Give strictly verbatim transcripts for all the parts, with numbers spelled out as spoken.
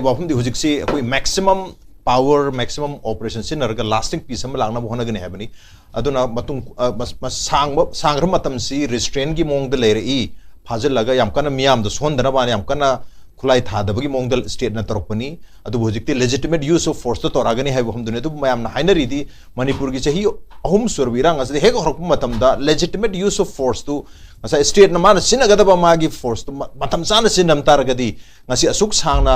ꯋꯥꯐꯝꯗꯤ ꯍꯧꯖꯤꯛꯁꯤ ꯑꯩꯈꯣꯏ maximum power, maximum operation ꯁꯤꯖꯤꯟꯅꯔꯒ lasting peace ꯑꯃ ꯂꯥꯛꯅꯕ ꯍꯣꯠꯅꯒꯅꯤ ꯍꯥꯏꯕꯅꯤ꯫ ꯑꯗꯨꯅ ꯃꯇꯨꯡ ꯑ, ꯃꯁ- ꯃꯁ- ꯁꯥꯡꯕ ꯁꯥꯡꯈ꯭ꯔꯕ ꯃꯇꯝꯁꯤ restraintꯒꯤ ꯃꯑꯣꯡꯗ ꯂꯩꯔꯛꯏ꯫ ꯐꯥꯖꯤꯜꯂꯒ ꯌꯥꯝ ꯀꯟꯅ ꯃꯤꯌꯥꯝꯗ ꯁꯣꯟꯗꯅꯕ ꯌꯥꯝ ꯀꯟꯅ ꯈꯨꯠꯂꯥꯏ ꯊꯥꯗꯕꯒꯤ ꯃꯑꯣꯡꯗ stateꯅ ꯇꯧꯔꯛꯄꯅꯤ꯫ ꯑꯗꯨꯕꯨ ꯍꯧꯖꯤꯛꯇꯤ legitimate use of forceꯇ ꯇꯧꯔꯛꯑꯒꯅꯤ ꯍꯥꯏꯕ ꯋꯥꯐꯝꯗꯨꯅꯤ꯫ ꯑꯗꯨꯕꯨ ꯃꯌꯥꯝꯅ ꯍꯥꯏꯅꯔꯤꯗꯤ ꯃꯅꯤꯄꯨꯔꯒꯤ ꯆꯍꯤ ꯑꯍꯨꯝ ꯁꯨꯔꯕ ꯏꯔꯥꯡ ꯑꯁꯤꯗ ꯍꯦꯛ ꯍꯧꯔꯛꯄ ꯃꯇꯝꯗ legitimate use of forceꯇꯨ ꯉꯁꯥꯏ stateꯅ ꯃꯥꯅ ꯁꯤꯖꯤꯟꯅꯒꯗꯕ ꯃꯥꯒꯤ forceꯇꯨ ꯃ- ꯃꯇꯝ ꯆꯥꯅ ꯁꯤꯖꯤꯟꯅꯕ ꯇꯥꯔꯒꯗꯤ ꯉꯁꯤ ꯑꯁꯨꯛ ꯁꯥꯡꯅ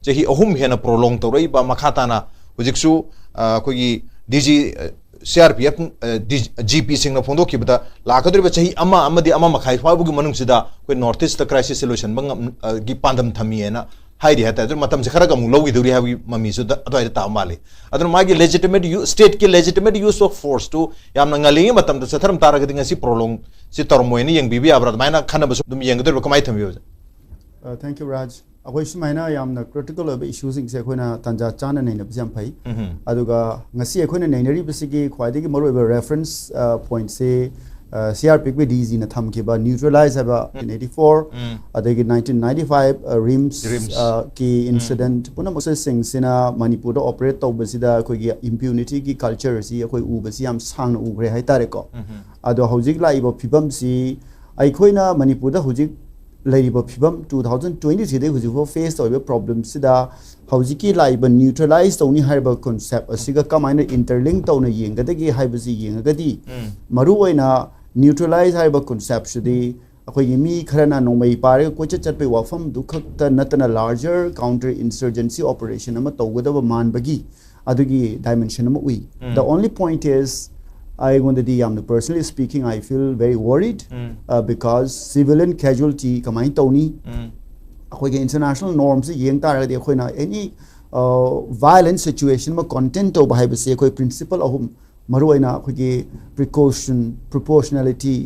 ꯆꯍꯤ ꯑꯍꯨꯝ ꯍꯦꯟꯅ prolong ꯇꯧꯔꯛꯏꯕ, ꯃꯈꯥ ꯇꯥꯅ ꯍꯧꯖꯤꯛꯁꯨ ꯑ, ꯑꯩꯈꯣꯏꯒꯤ DG, ꯑ, CRPF, ꯑ, DG, GPꯁꯤꯡꯅ ꯐꯣꯡꯗꯣꯛꯈꯤꯕꯗ ꯂꯥꯛꯀꯗꯧꯔꯤꯕ ꯆꯍꯤ ꯑꯃ ꯑꯃꯗꯤ ꯑꯃ ꯃꯈꯥꯏ ꯐꯥꯎꯕꯒꯤ ꯃꯅꯨꯡꯁꯤꯗ ꯑꯩꯈꯣꯏ North Eastꯇ crisis ꯂꯣꯏꯁꯤꯟꯕ ꯉꯝ- ꯑ, ꯒꯤ ꯄꯥꯟꯗꯝ ꯊꯝꯃꯤ ꯍꯥꯏꯅ ꯍꯥꯏꯔꯤ ꯍꯥꯏꯇꯥꯔꯦ꯫ ꯑꯗꯨꯅ ꯃꯇꯝꯁꯦ ꯈꯔꯒ ꯑꯃꯨꯛ ꯂꯧꯈꯤꯗꯧꯔꯤ ꯍꯥꯏꯕꯒꯤ ꯃꯃꯤꯁꯨ ꯗ- ꯑꯗꯨꯋꯥꯏꯗ ꯇꯥꯕ ꯃꯥꯜꯂꯤ꯫ ꯑꯗꯨꯅ ꯃꯥꯒꯤ legitimate u- stateꯀꯤ legitimate use of forceꯇꯨ ꯌꯥꯝꯅ ꯉꯜꯂꯤꯉꯩ ꯃꯇꯝꯗ ꯆꯠꯊꯔꯝ ꯇꯥꯔꯒꯗꯤ ꯉꯁꯤ prolongꯁꯤ ꯇꯧꯔꯝꯃꯣꯏꯅ ꯌꯦꯡꯕꯤꯕ ꯌꯥꯕ꯭ꯔꯥ? ꯑꯗꯨꯃꯥꯏꯅ ꯈꯟꯅꯕꯁꯨ ꯑꯗꯨꯝ ꯌꯦꯡꯒꯗꯧꯔꯤꯕ꯭ꯔꯥ? ꯀꯃꯥꯏꯅ ꯊꯝꯕꯤꯕ? Uh, thank you, Raj. ꯑꯩꯈꯣꯏ ꯁꯨꯃꯥꯏꯅ ꯌꯥꯝꯅ critical ꯑꯣꯏꯕ issueꯁꯤꯡꯁꯦ ꯑꯩꯈꯣꯏꯅ ꯇꯥꯟꯖꯥ ꯆꯥꯅ ꯅꯩꯅꯕꯁꯦ ꯌꯥꯝ ꯐꯩ꯫ ꯑꯗꯨꯒ ꯉꯁꯤ ꯑꯩꯈꯣꯏꯅ ꯅꯩꯅꯔꯤꯕꯁꯤꯒꯤ ꯈ꯭ꯋꯥꯏꯗꯒꯤ ꯃꯔꯨꯑꯣꯏꯕ reference pointꯁꯦ CRPFꯀꯤ DGꯅ ꯊꯝꯈꯤꯕ neutralize ꯍꯥꯏꯕ nineteen eighty four, ꯑꯗꯒꯤ nineteen ninety five RIMS, RIMS. ꯀꯤ incident ꯄꯨꯝꯅꯃꯛꯁꯤꯡꯁꯤꯅ ꯃꯅꯤꯄꯨꯔꯗ operate ꯇꯧꯕꯁꯤꯗ ꯑꯩꯈꯣꯏꯒꯤ impunityꯒꯤ culture ꯑꯁꯤ ꯑꯩꯈꯣꯏ ꯎꯕꯁꯤ ꯌꯥꯝ ꯁꯥꯡꯅ ꯎꯈ꯭ꯔꯦ ꯍꯥꯏꯇꯥꯔꯦꯀꯣ꯫ ꯑꯗꯣ ꯍꯧꯖꯤꯛ ꯂꯥꯛꯏꯕ ꯐꯤꯕꯝꯁꯤ ꯑꯩꯈꯣꯏꯅ ꯃꯅꯤꯄꯨꯔꯗ ꯍꯧꯖꯤꯛ ꯂꯩꯔꯤꯕ ꯐꯤꯕꯝ two thousand twenty threeꯗꯒꯤ ꯍꯧꯖꯤꯛꯐꯥꯎ face ꯇꯧꯔꯤꯕ problemꯁꯤꯗ ꯍꯧꯖꯤꯛꯀꯤ ꯂꯥꯛꯏꯕ neutralize ꯇꯧꯅꯤ ꯍꯥꯏꯔꯤꯕ concept ꯑꯁꯤꯒ ꯀꯃꯥꯏꯅ interlink ꯇꯧꯅ ꯌꯦꯡꯒꯗꯒꯦ ꯍꯥꯏꯕꯁꯤ ꯌꯦꯡꯉꯒꯗꯤ, ꯃꯔꯨꯑꯣꯏꯅ neutralize ꯍꯥꯏꯔꯤꯕ conceptꯁꯤꯗꯤ ꯑꯩꯈꯣꯏꯒꯤ ꯃꯤ ꯈꯔꯅ ꯅꯣꯡꯃꯩ ꯄꯥꯏꯔꯒ ꯀꯣꯏꯆꯠ ꯆꯠꯄꯒꯤ ꯋꯥꯐꯝꯗꯨ ꯈꯛꯇ ꯅꯠꯇꯅ larger counter insurgency operation ꯑꯃ ꯇꯧꯒꯗꯕ ꯃꯥꯟꯕꯒꯤ ꯑꯗꯨꯒꯤ dimension ꯑꯃ ꯎꯏ꯫ The only point is, ꯑꯩꯉꯣꯟꯗꯗꯤ ꯌꯥꯝꯅ personally speaking, I feel very worried, uh, because civilian casualty ꯀꯃꯥꯏꯅ ꯇꯧꯅꯤ? ꯑꯩꯈꯣꯏꯒꯤ international normꯁꯤ ꯌꯦꯡ ꯇꯥꯔꯒꯗꯤ ꯑꯩꯈꯣꯏꯅ any, uh, violent situation ꯑꯃ contain ꯇꯧꯕ ꯍꯥꯏꯕꯁꯤ ꯑꯩꯈꯣꯏ principle ꯑꯍꯨꯝ, ꯃꯔꯨꯑꯣꯏꯅ ꯑꯩꯈꯣꯏꯒꯤ precaution, proportionality,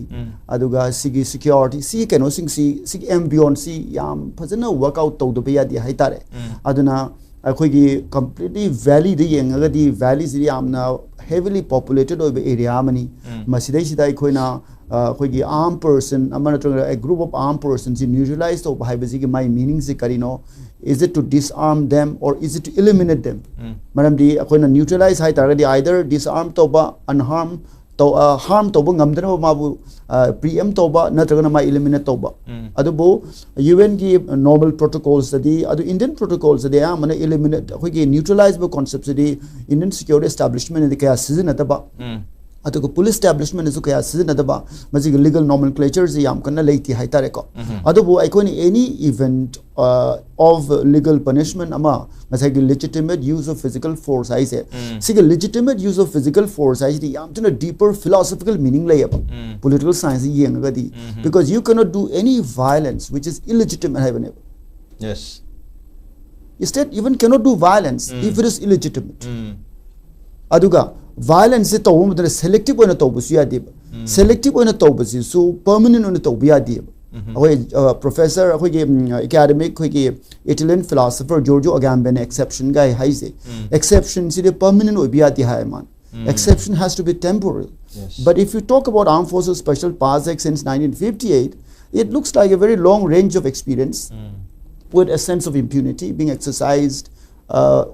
ꯑꯗꯨꯒ ꯁꯤꯒꯤ security, ꯁꯤꯒꯤ ꯀꯩꯅꯣꯁꯤꯡꯁꯤ, ꯁꯤꯒꯤ and beyondꯁꯤ ꯌꯥꯝ ꯐꯖꯅ work out ꯇꯧꯗꯕ ꯌꯥꯗꯦ ꯍꯥꯏꯇꯥꯔꯦ꯫ ꯑꯗꯨꯅ ꯑꯩꯈꯣꯏꯒꯤ completely valleyꯗ ꯌꯦꯡꯉꯒꯗꯤ valleyꯁꯤ ꯌꯥꯝꯅ heavily populated ꯑꯣꯏꯕ area ꯑꯃꯅꯤ꯫ ꯃꯁꯤꯗꯩꯁꯤꯗ ꯑꯩꯈꯣꯏꯅ, ꯑ, ꯑꯩꯈꯣꯏꯒꯤ armed person ꯑꯃ ꯅꯠꯇ꯭ꯔꯒ a group of armed personꯁꯤ neutralize ꯇꯧꯕ ꯍꯥꯏꯕꯁꯤꯒꯤ ꯃꯥꯏ meaningꯁꯤ ꯀꯔꯤꯅꯣ? Is it to disarm them or is it to eliminate them? ꯃꯔꯝꯗꯤ ꯑꯩꯈꯣꯏꯅ neutralize ꯍꯥꯏ ꯇꯥꯔꯒꯗꯤ either disarm ꯇꯧꯕ, unharm ꯇꯧ, harm ꯇꯧꯕ ꯉꯝꯗꯅꯕ ꯃꯥꯕꯨ preempt ꯇꯧꯕ, ꯅꯠꯇ꯭ꯔꯒꯅ ꯃꯥ eliminate ꯇꯧꯕ. ꯑꯗꯨꯕꯨ UN ꯒꯤ normal protocol ꯁꯤꯗꯗꯤ, ꯑꯗꯨ Indian protocol ꯁꯤꯗꯤ ꯑꯌꯥꯝꯕꯅ eliminate, ꯑꯩꯈꯣꯏꯒꯤ neutralize ꯍꯥꯏꯕ concept ꯁꯤꯗꯤ Indian security establishment ꯅꯗꯤ ꯀꯌꯥ ꯁꯤꯖꯤꯟꯅꯗꯕ, ꯑꯗꯨꯒ police establishment ꯅꯁꯨ ꯀꯌꯥ ꯁꯤꯖꯤꯟꯅꯗꯕ, ꯃꯁꯤꯒꯤ legal nomenclature ꯁꯤ ꯌꯥꯝ ꯀꯟꯅ ꯂꯩꯇꯦ ꯍꯥꯏꯇꯥꯔꯦꯀꯣ. ꯑꯗꯨꯕꯨ ꯑꯩꯈꯣꯏꯅ any event uh, of legal punishment ꯑꯃ, ꯉꯁꯥꯏꯒꯤ legitimate use of physical force ꯍꯥꯏꯁꯦ, ꯁꯤꯒꯤ legitimate use of physical force ꯍꯥꯏꯁꯤꯗꯤ ꯌꯥꯝ ꯊꯤꯅ deeper philosophical meaning ꯂꯩꯌꯦꯕ, political science ꯌꯦꯡꯉꯒꯗꯤ. Because you cannot do any violence which is illegitimate ꯍꯥꯏꯕꯅꯦꯕ. Yes. State even cannot do violence if it is illegitimate. ꯑꯗꯨꯒ violence ꯁꯦ ꯇꯧꯕ ꯃꯇꯝꯗ selective ꯑꯣꯏꯅ ꯇꯧꯕꯁꯨ ꯌꯥꯗꯦꯕ. Selective ꯑꯣꯏꯅ ꯇꯧꯕꯁꯤꯁꯨ permanent ꯑꯣꯏꯅ ꯇꯧꯕ ꯌꯥꯗꯦꯕ. ꯑꯩꯈꯣꯏ professor, ꯑꯩꯈꯣꯏꯒꯤ academic, ꯑꯩꯈꯣꯏꯒꯤ Italian philosopher Giorgio Agamben ꯅ exception ꯒꯥꯏ ꯍꯥꯏꯁꯦ, exception ꯁꯤꯗꯤ permanent ꯑꯣꯏꯕ ꯌꯥꯗꯦ ꯍꯥꯏ ꯃꯥꯅ. Exception has to be temporal. Yes. But if you talk about Armed Forces Special Powers Act since nineteen fifty-eight, it looks like a very long range of experience with a sense of impunity being exercised uh,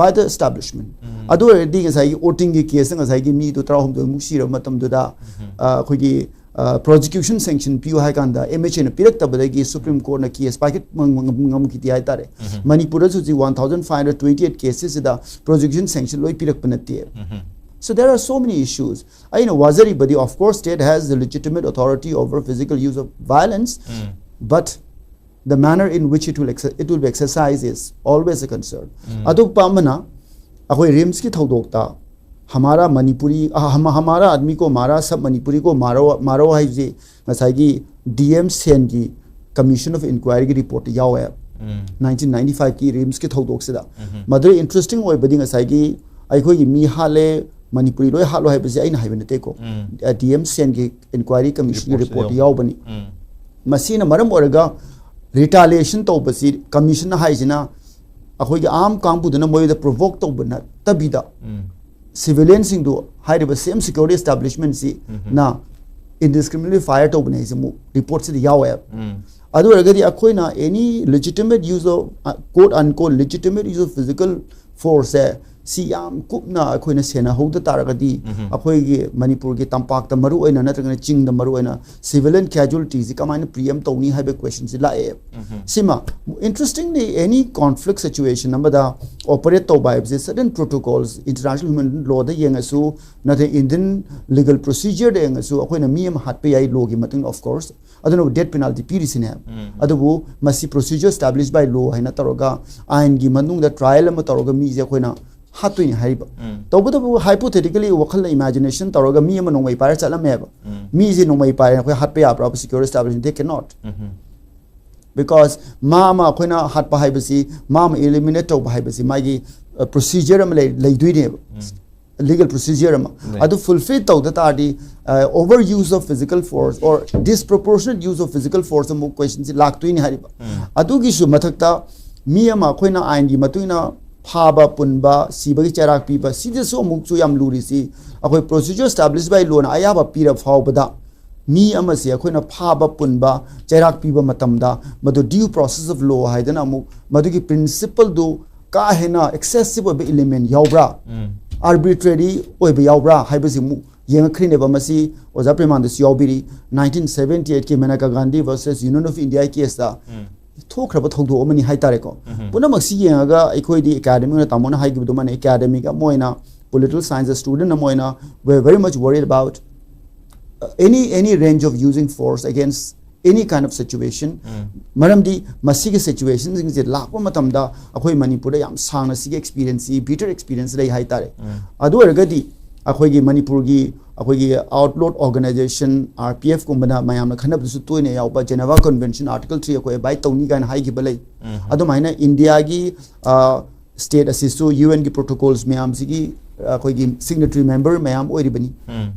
by the establishment. ꯑꯗꯨ ꯑꯣꯏꯔꯗꯤ ꯉꯁꯥꯏꯒꯤ voting ꯒꯤ case ꯇ ꯉꯁꯥꯏꯒꯤ ꯃꯤꯗꯨ ꯇꯔꯥꯍꯨꯝꯗꯣꯏ ꯃꯨꯛ ꯁꯤꯔꯕ ꯃꯇꯝꯗꯨꯗ ꯑ, ꯑꯩꯈꯣꯏꯒꯤ prosecution sanction ꯄꯤꯌꯨ ꯍꯥꯏ ꯀꯥꯟꯗ MHA ꯅ ꯄꯤꯔꯛꯇꯕꯗꯒꯤ Supreme Court ꯅ case ꯄꯥꯏꯈꯠ ꯉꯝꯈꯤꯗꯦ ꯍꯥꯏꯇꯥꯔꯦ. ꯃꯅꯤꯄꯨꯔꯗꯁꯨ ꯍꯧꯖꯤꯛ one thousand five hundred twenty eight cases ꯁꯤꯗ prosecution sanction ꯂꯣꯏ ꯄꯤꯔꯛꯄ ꯅꯠꯇꯦ. So there are so many issues. ꯑꯩꯅ ꯋꯥꯖꯔꯤꯕꯗꯤ, of course, state has the legitimate authority over physical use of violence, but the manner in which it will, exer- it will be exercised is always a concern. ꯑꯇꯣꯞꯄ ꯑꯃꯅ, ꯑꯩꯈꯣꯏ RIMS ꯀꯤ ꯊꯧꯗꯣꯛꯇ ꯍꯃꯥꯔꯥ ꯃꯅꯤꯄꯨꯔꯤ, ꯑ, ꯍꯃ- ꯍꯃꯥꯔꯥ ꯑꯥꯗꯃꯤ ꯀꯣ ꯃꯥꯔꯥ, sub Manipuri ꯀꯣ ꯃꯥꯔꯣ, ꯃꯥꯔꯣ ꯍꯥꯏꯁꯤ ꯉꯁꯥꯏꯒꯤ DM ꯁꯦꯟꯒꯤ Commission of Inquiry ꯒꯤ report ꯇ ꯌꯥꯎꯋꯦ, nineteen ninety five ꯀꯤ RIMS ꯀꯤ ꯊꯧꯗꯣꯛꯁꯤꯗ. ꯃꯗꯨ interesting ꯑꯣꯏꯕꯗꯤ ꯉꯁꯥꯏꯒꯤ ꯑꯩꯈꯣꯏꯒꯤ ꯃꯤ ꯍꯥꯠꯂꯦ, ꯃꯅꯤꯄꯨꯔꯤ ꯂꯣꯏ ꯍꯥꯠꯂꯣ ꯍꯥꯏꯕꯁꯦ ꯑꯩꯅ ꯍꯥꯏꯕ ꯅꯠꯇꯦꯀꯣ. DM ꯁꯦꯟꯒꯤ Inquiry Commission ꯒꯤ report ꯇ ꯌꯥꯎꯕꯅꯤ. ꯃꯁꯤꯅ ꯃꯔꯝ ꯑꯣꯏꯔꯒ retaliation ꯇꯧꯕꯁꯤ commission ꯅ ꯍꯥꯏꯁꯤꯅ ꯑꯩꯈꯣꯏꯒꯤ arm ꯀꯥꯡꯕꯨꯗꯨꯅ ꯃꯣꯏꯗ provoke ꯇꯧꯕ ꯅꯠꯇꯕꯤꯗ, civilian ꯁꯤꯡꯗꯨ ꯍꯥꯏꯔꯤꯕ same security establishment ꯁꯤꯅ indiscriminately fire ꯇꯧꯕꯅꯦ ꯍꯥꯏꯁꯦ ꯑꯃꯨꯛ report ꯁꯤꯗ ꯌꯥꯎꯋꯦꯕ. ꯑꯗꯨ ꯑꯣꯏꯔꯒꯗꯤ ꯑꯩꯈꯣꯏꯅ any legitimate use of, uh, quote unquote legitimate use of physical force ꯁꯦ ꯁꯤ ꯌꯥꯝ ꯀꯨꯞꯅ ꯑꯩꯈꯣꯏꯅ ꯁꯦꯟꯅꯍꯧꯗ ꯇꯥꯔꯒꯗꯤ, ꯑꯩꯈꯣꯏꯒꯤ ꯃꯅꯤꯄꯨꯔꯒꯤ ꯇꯝꯄꯥꯛꯇ ꯃꯔꯨ ꯑꯣꯏꯅ ꯅꯠꯇ꯭ꯔꯒꯅ ꯆꯤꯡꯗ ꯃꯔꯨ ꯑꯣꯏꯅ civilian casualty ꯁꯤ ꯀꯃꯥꯏꯅ preempt ꯇꯧꯅꯤ ꯍꯥꯏꯕ question ꯁꯤ ꯂꯥꯛꯑꯦ꯫ ꯁꯤꯃ, interestingly, any conflict situation ꯑꯃꯗ operate ꯇꯧꯕ ꯍꯥꯏꯕꯁꯦ certain protocols, international human law ꯗ ꯌꯦꯡꯉꯁꯨ, ꯅꯠꯇ꯭ꯔꯒ Indian legal procedure ꯗ ꯌꯦꯡꯉꯁꯨ, ꯑꯩꯈꯣꯏꯅ ꯃꯤ ꯑꯃ ꯍꯥꯠꯄ ꯌꯥꯏ, law ꯒꯤ ꯃꯇꯨꯡ, of course, ꯑꯗꯨꯅꯕꯨ death penalty ꯄꯤꯔꯤꯁꯤꯅꯦ꯫ ꯑꯗꯨꯕꯨ ꯃꯁꯤ procedure established by law ꯍꯥꯏꯅ ꯇꯧꯔꯒ, ꯑꯥꯏꯟꯒꯤ ꯃꯅꯨꯡꯗ trial ꯑꯃ ꯇꯧꯔꯒ ꯃꯤꯁꯦ ꯑꯩꯈꯣꯏꯅ ꯍꯥꯠꯇꯣꯏꯅꯤ ꯍꯥꯏꯔꯤꯕ꯫ ꯇꯧꯕꯇꯕꯨ hypothetically ꯋꯥꯈꯜꯗ imagination ꯇꯧꯔꯒ ꯃꯤ ꯑꯃ ꯅꯣꯡꯃꯩ ꯄꯥꯏꯔ ꯆꯠꯂꯝꯃꯦꯕ꯫ ꯃꯤꯁꯦ ꯅꯣꯡꯃꯩ ꯄꯥꯏꯔꯦ ꯑꯩꯈꯣꯏ ꯍꯥꯠꯄ ꯌꯥꯕ꯭ꯔꯥ? Secure establishment, they cannot. Because ꯃꯥ ꯑꯃ ꯑꯩꯈꯣꯏꯅ ꯍꯥꯠꯄ ꯍꯥꯏꯕꯁꯤ, ꯃꯥ ꯑꯃ eliminate ꯇꯧꯕ ꯍꯥꯏꯕꯁꯤ ꯃꯥꯒꯤ, ꯑ, procedure ꯑꯃ ꯂꯩ-, ꯂꯩꯗꯣꯏꯅꯦꯕ꯫ Legal procedure ꯑꯃ꯫ ꯑꯗꯨ fulfill ꯇꯧꯗ ꯇꯥꯔꯗꯤ, ꯑ, over use of physical force or disproportionate use of physical force ꯑꯃꯨꯛ question ꯁꯤ ꯂꯥꯛꯇꯣꯏꯅꯤ ꯍꯥꯏꯔꯤꯕ꯫ ꯑꯗꯨꯒꯤꯁꯨ ꯃꯊꯛꯇ ꯃꯤ ꯑꯃ ꯑꯩꯈꯣꯏꯅ ꯑꯥꯏꯟꯒꯤ ꯃꯇꯨꯡ ꯏꯟꯅ ꯐꯥꯕ, ꯄꯨꯟꯕ, ꯁꯤꯕꯒꯤ ꯆꯩꯔꯥꯛ ꯄꯤꯕ, ꯁꯤꯗꯁꯨ ꯑꯃꯨꯛꯁꯨ ꯌꯥꯝ ꯂꯨꯔꯤꯁꯤ, ꯑꯩꯈꯣꯏ procedure established by law ꯅ ꯑꯌꯥꯕ ꯄꯤꯔ ꯐꯥꯎꯕꯗ ꯃꯤ ꯑꯃꯁꯦ ꯑꯩꯈꯣꯏꯅ ꯐꯥꯕ, ꯄꯨꯟꯕ, ꯆꯩꯔꯥꯛ ꯄꯤꯕ ꯃꯇꯝꯗ ꯃꯗꯨ due process of law ꯍꯥꯏꯗꯅ ꯑꯃꯨꯛ ꯃꯗꯨꯒꯤ principle ꯗꯨ ꯀꯥ ꯍꯦꯟꯅ excessive ꯑꯣꯏꯕ element ꯌꯥꯎꯕ꯭ꯔꯥ, arbitrary ꯑꯣꯏꯕ ꯌꯥꯎꯕ꯭ꯔꯥ ꯍꯥꯏꯕꯁꯤ ꯑꯃꯨꯛ ꯌꯦꯡꯉꯛꯈ꯭ꯔꯤꯅꯦꯕ꯫ ꯃꯁꯤ ꯑꯣꯖꯥ ꯄ꯭ꯔꯦꯃꯥꯟꯗꯁꯨ ꯌꯥꯎꯕꯤꯔꯤ꯫ Nineteen seventy eight ꯀꯤ Maneka Gandhi versus Union of India case ꯇ ꯊꯣꯛꯈ꯭ꯔꯕ ꯊꯧꯗꯣꯛ ꯑꯃꯅꯤ ꯍꯥꯏꯇꯥꯔꯦꯀꯣ꯫ ꯄꯨꯝꯅꯃꯛꯁꯤ ꯌꯦꯡꯉꯒ ꯑꯩꯈꯣꯏꯗꯤ academic ꯑꯣꯏꯅ ꯇꯥꯃꯣꯅ ꯍꯥꯏꯈꯤꯕ ꯑꯗꯨꯃꯥꯏꯅ academic ꯑꯃ ꯑꯣꯏꯅ, political science student ꯑꯃ ꯑꯣꯏꯅ, we are very much worried about, uh, any, any range of using force against any kind of situation. ꯃꯔꯝꯗꯤ ꯃꯁꯤꯒꯤ situation ꯁꯤꯡꯁꯦ ꯂꯥꯛꯄ ꯃꯇꯝꯗ ꯑꯩꯈꯣꯏ ꯃꯅꯤꯄꯨꯔꯗ ꯌꯥꯝ ꯁꯥꯡꯅ ꯁꯤꯒꯤ experience ꯁꯤ, bitter experience ꯂꯩ ꯍꯥꯏꯇꯥꯔꯦ꯫ ꯑꯗꯨ ꯑꯣꯏꯔꯒꯗꯤ ꯑꯩꯈꯣꯏꯒꯤ ꯃꯅꯤꯄꯨꯔꯒꯤ ꯑꯩꯈꯣꯏꯒꯤ outlawed organization, R P F ꯀꯨꯝꯕꯅ ꯃꯌꯥꯝꯅ ꯈꯟꯅꯕꯗꯁꯨ ꯇꯣꯏꯅ ꯌꯥꯎꯕ Geneva Convention Article three ꯑꯩꯈꯣꯏ abide ꯇꯧꯅꯤ ꯀꯥꯏꯅ ꯍꯥꯏꯈꯤꯕ ꯂꯩ꯫ ꯑꯗꯨꯃꯥꯏꯅ ꯏꯟꯗꯤꯌꯥꯒꯤ, ꯑ, state ꯑꯁꯤꯁꯨ U N ꯒꯤ protocols ꯃꯌꯥꯝꯁꯤꯒꯤ, ꯑ, ꯑꯩꯈꯣꯏꯒꯤ signatory member ꯃꯌꯥꯝ ꯑꯣꯏꯔꯤꯕꯅꯤ꯫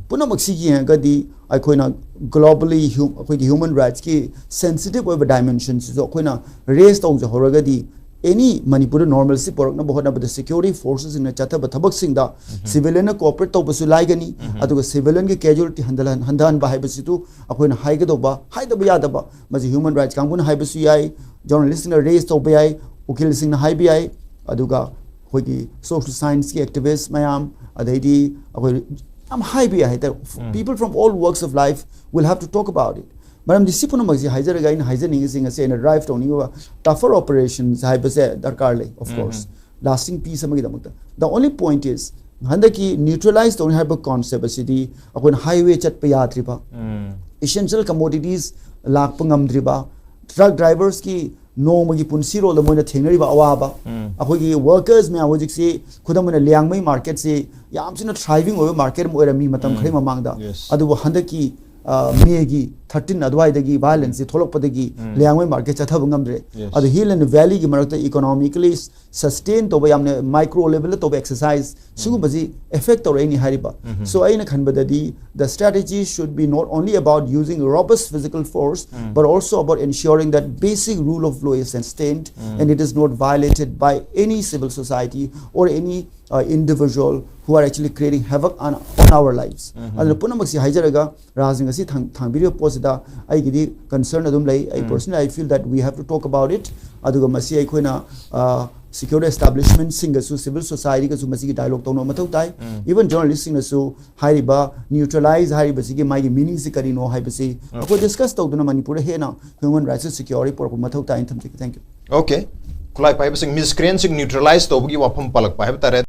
ꯄꯨꯝꯅꯃꯛꯁꯤ ꯌꯦꯡꯉꯒꯗꯤ ꯑꯩꯈꯣꯏꯅ globally hu-, ꯑꯩꯈꯣꯏꯒꯤ human rights ꯀꯤ sensitive ꯑꯣꯏꯕ dimension ꯁꯤꯁꯨ ꯑꯩꯈꯣꯏꯅ raise ꯇꯧꯖꯍꯧꯔꯒꯗꯤ ꯑꯦꯅꯤ ꯃꯅꯤꯄꯨꯔꯗ ꯅꯣꯔꯃꯦꯜꯁꯤ ꯄꯨꯔꯛꯅꯕ ꯍꯣꯠꯅꯕꯗ ꯁꯦꯀ꯭ꯌꯨꯔꯤꯇꯤ ꯐꯣꯔꯁꯁꯤꯡꯅ ꯆꯠꯊꯕ ꯊꯕꯛꯁꯤꯡꯗ ꯁꯤꯚꯤꯂꯤꯌꯟꯅ ꯀꯣꯑꯣꯄꯔꯦꯠ ꯇꯧꯕꯁꯨ ꯂꯥꯏꯒꯅꯤ, ꯑꯗꯨꯒ ꯁꯤꯚꯤꯂꯤꯌꯟꯒꯤ ꯀꯦꯖꯨꯋꯦꯂꯤꯇꯤ ꯍꯟꯊꯍꯟ- ꯍꯟꯊꯍꯟꯕ ꯍꯥꯏꯕꯁꯤꯁꯨ ꯑꯩꯈꯣꯏꯅ ꯍꯥꯏꯒꯗꯧꯕ, ꯍꯥꯏꯗꯕ ꯌꯥꯗꯕ, ꯃꯁꯤ ꯍ꯭ꯌꯨꯃꯟ ꯔꯥꯏꯠꯁ ꯀꯥꯡꯕꯨꯅ ꯍꯥꯏꯕꯁꯨ ꯌꯥꯏ, ꯖꯔꯅꯦꯂꯤꯁꯁꯤꯡꯅ ꯔꯦꯖ ꯇꯧꯕ ꯌꯥꯏ, ꯎꯀꯤꯜꯁꯤꯡꯅ ꯍꯥꯏꯕ ꯌꯥꯏ, ꯑꯗꯨꯒ ꯑꯩꯈꯣꯏꯒꯤ ꯁꯣꯁꯤꯌꯦꯜ ꯁꯥꯏꯟꯁꯀꯤ ꯑꯦꯛꯇꯤꯚꯤꯁ ꯃꯌꯥꯝ, ꯑꯗꯩꯗꯤ ꯑꯩꯈꯣꯏ ꯌꯥꯝ ꯍꯥꯏꯕ ꯌꯥꯏ ꯍꯥꯏꯇꯥꯔꯦ꯫ People from all walks of life will have to talk about it. ꯃꯔꯝꯗꯤ ꯁꯤ ꯄꯨꯝꯅꯃꯛꯁꯤ ꯍꯥꯏꯖꯔꯒ ꯑꯩꯅ ꯍꯥꯏꯖꯅꯤꯡꯉꯤꯁꯤ, ꯉꯁꯤ ꯑꯩꯅ ꯗ꯭ꯔꯥꯏꯚ ꯇꯧꯅꯤꯡꯉꯤꯕ ꯇꯐꯔ ꯑꯣꯄꯔꯦꯁꯟꯁ ꯍꯥꯏꯕꯁꯦ ꯗꯔꯀꯥꯔ ꯂꯩ, of course, lasting peace ꯑꯃꯒꯤꯗꯃꯛꯇ. The only point is, ꯍꯟꯗꯛꯀꯤ ꯅ꯭ꯌꯨꯇ꯭ꯔꯦꯂꯥꯏꯁ ꯇꯧꯅꯤ ꯍꯥꯏꯕ ꯀꯣꯟꯁꯦꯞ ꯑꯁꯤꯗꯤ ꯑꯩꯈꯣꯏꯅ ꯍꯥꯏꯋꯦ ꯆꯠꯄ ꯌꯥꯗ꯭ꯔꯤꯕ, essential commodities ꯂꯥꯛꯄ ꯉꯝꯗ꯭ꯔꯤꯕ, ꯇ꯭ꯔꯛ ꯗ꯭ꯔꯥꯏꯚꯔꯁꯀꯤ ꯅꯣꯡꯃꯒꯤ ꯄꯨꯟꯁꯤꯔꯣꯜꯗ ꯃꯣꯏꯅ ꯊꯦꯡꯅꯔꯤꯕ ꯑꯋꯥꯕ, ꯑꯩꯈꯣꯏꯒꯤ ꯋꯔꯀꯔꯁ ꯃꯌꯥꯝ ꯍꯧꯖꯤꯛꯁꯤ, ꯈꯨꯗꯝ ꯑꯣꯏꯅ, ꯂꯤꯌꯥꯡꯃꯩ ꯃꯥꯔꯀꯦꯠꯁꯤ ꯌꯥꯝ ꯊꯤꯅ ꯊ꯭ꯔꯥꯏꯚꯤꯡ ꯑꯣꯏꯕ ꯃꯥꯔꯀꯦꯠ ꯑꯃ ꯑꯣꯏꯔꯝꯃꯤ ꯃꯇꯝ ꯈꯔꯒꯤ ꯃꯃꯥꯡꯗ꯫ Yes. ꯑꯗꯨꯕꯨ ꯍꯟꯗꯛꯀꯤ, ꯑ, ꯃꯦꯒꯤ ꯊꯥꯔꯇꯤꯟ ꯑꯗꯨꯋꯥꯏꯗꯒꯤ ꯚꯥꯏꯂꯦꯟꯁꯁꯤ ꯊꯣꯛꯂꯛꯄꯗꯒꯤ ꯂꯤꯌꯥꯡꯃꯩ ꯃꯥꯔꯀꯦꯠ ꯆꯠꯊꯕ ꯉꯝꯗ꯭ꯔꯦ꯫ Yes. ꯑꯗꯨ ꯍꯤꯜ ꯑꯦꯟ ꯚꯦꯂꯤꯒꯤ ꯃꯔꯛꯇ ꯏꯀꯣꯅꯣꯃꯤꯀꯦꯂꯤ ꯁꯁꯇꯦꯟ ꯇꯧꯕ, ꯌꯥꯝꯅ ꯃꯥꯏꯀ꯭ꯔꯣ ꯂꯦꯚꯦꯜꯗ ꯇꯧꯕ ꯑꯦꯛꯁꯔꯁꯥꯏꯁ ꯁꯤꯒꯨꯝꯕꯁꯤ ꯑꯦꯐꯦꯛ ꯇꯧꯔꯛꯏꯅꯤ ꯍꯥꯏꯔꯤꯕ꯫ So ꯑꯩꯅ ꯈꯟꯕꯗꯗꯤ, the strategy should be not only about using robust physical force, but also about ensuring that basic rule of law is sustained and it is not violated by any civil society or any, uh, individual who are actually creating havoc on, on our lives. ꯑꯗꯨꯅ ꯄꯨꯝꯅꯃꯛꯁꯤ ꯍꯥꯏꯖꯔꯒ, ꯔꯥꯖꯅ ꯉꯁꯤ ꯊꯥꯡ- ꯊꯥꯡꯕꯤꯔꯤꯕ ꯄꯣꯠꯁꯤꯗ ꯑꯩꯒꯤꯗꯤ concern ꯑꯗꯨꯝ ꯂꯩ꯫ ꯑꯩ personally, I feel that we have to talk about it. ꯑꯗꯨꯒ ꯃꯁꯤ ꯑꯩꯈꯣꯏꯅ, ꯑ, ꯁꯦꯀ꯭ꯌꯨꯔꯤꯇꯤ ꯑꯦꯁꯇꯥꯕ꯭ꯂꯤꯁꯃꯦꯟꯠꯁꯤꯡꯒꯁꯨ, ꯁꯤꯚꯤꯜ ꯁꯣꯁꯥꯏꯇꯤꯒꯁꯨ ꯃꯁꯤꯒꯤ ꯗꯥꯏꯂꯣꯒ ꯇꯧꯅꯕ ꯃꯊꯧ ꯇꯥꯏ꯫ Even ꯖꯔꯅꯦꯂꯤꯁꯁꯤꯡꯅꯁꯨ ꯍꯥꯏꯔꯤꯕ ꯅ꯭ꯌꯨꯇ꯭ꯔꯦꯂꯥꯏꯖ ꯍꯥꯏꯔꯤꯕꯁꯤꯒꯤ ꯃꯥꯒꯤ ꯃꯤꯅꯤꯡꯁꯤ ꯀꯔꯤꯅꯣ ꯍꯥꯏꯕꯁꯤ ꯑꯩꯈꯣꯏ ꯗꯤꯁꯀꯁ ꯇꯧꯗꯨꯅ ꯃꯅꯤꯄꯨꯔꯗ ꯍꯦꯟꯅ ꯍ꯭ꯌꯨꯃꯟ ꯔꯥꯏꯠꯁ ꯁꯦꯀ꯭ꯌꯨꯔꯤꯇꯤ ꯄꯨꯔꯛꯄ ꯃꯊꯧ ꯇꯥꯏꯅ ꯊꯝꯖꯒꯦ꯫ Thank you. Okay. ꯈꯨꯠꯂꯥꯏ ꯄꯥꯏꯕꯁꯤꯡ, ꯃꯤꯁꯀ꯭ꯔꯤꯌꯦꯟꯁꯁꯤꯡ ꯅ꯭ꯌꯨꯇ꯭ꯔꯦꯂꯥꯏꯁ ꯇꯧꯕꯒꯤ ꯋꯥꯐꯝ ꯄꯜꯂꯛꯄ ꯍꯥꯏꯕ ꯇꯥꯔꯦ꯫